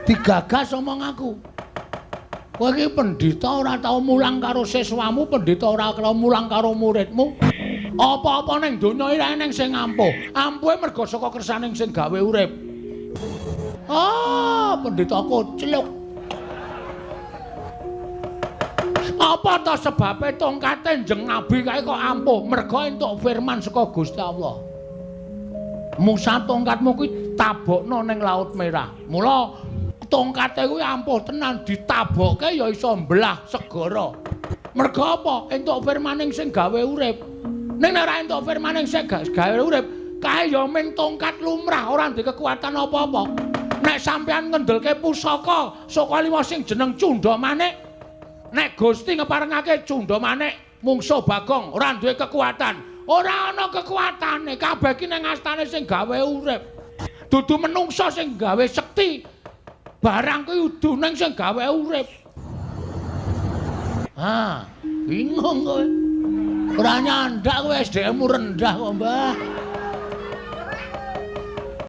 Digagas omong aku. Kowe iki pendhita ora tau mulang karo siswamu, pendhita ora tau mulang karo muridmu. Apa-apa ning donya iki eneng sing ampuh. Ampuhe mergo saka kersaning sing gawe urip. Ah, pendhita kocluk. Apa ta sebabe tongkate Njeng Nabi kae kok ampuh? Mergo entuk firman saka Gusti Allah. Musa, tongkatmu kuwi tabokno ning Laut Merah. Mula tongkate kuwi ampuh tenan, ditabokke ya iso mbelah segara. Mergo apa? Entuk firmaning sing gawe urip. Ning nek ora entuk firmaning sing gawe urip, kae ya ming tongkat lumrah, ora ndek kekuatan apa-apa. Nek sampean ngendelke pusaka saka lima sing jeneng Cunda Manik, nek Gusti ngeparengake Cunda Manik mungsuh Bagong ora duwe kekuatan. Ora ana kekuatane, kabeh ki ning astane sing gawe urip. Dudu menungsa sing gawe sekti. Barang kuwi udu ning sing gawe urip. Ah, bingung kowe. Ora nyandak kowe, SDM-mu rendah kok, Mbah.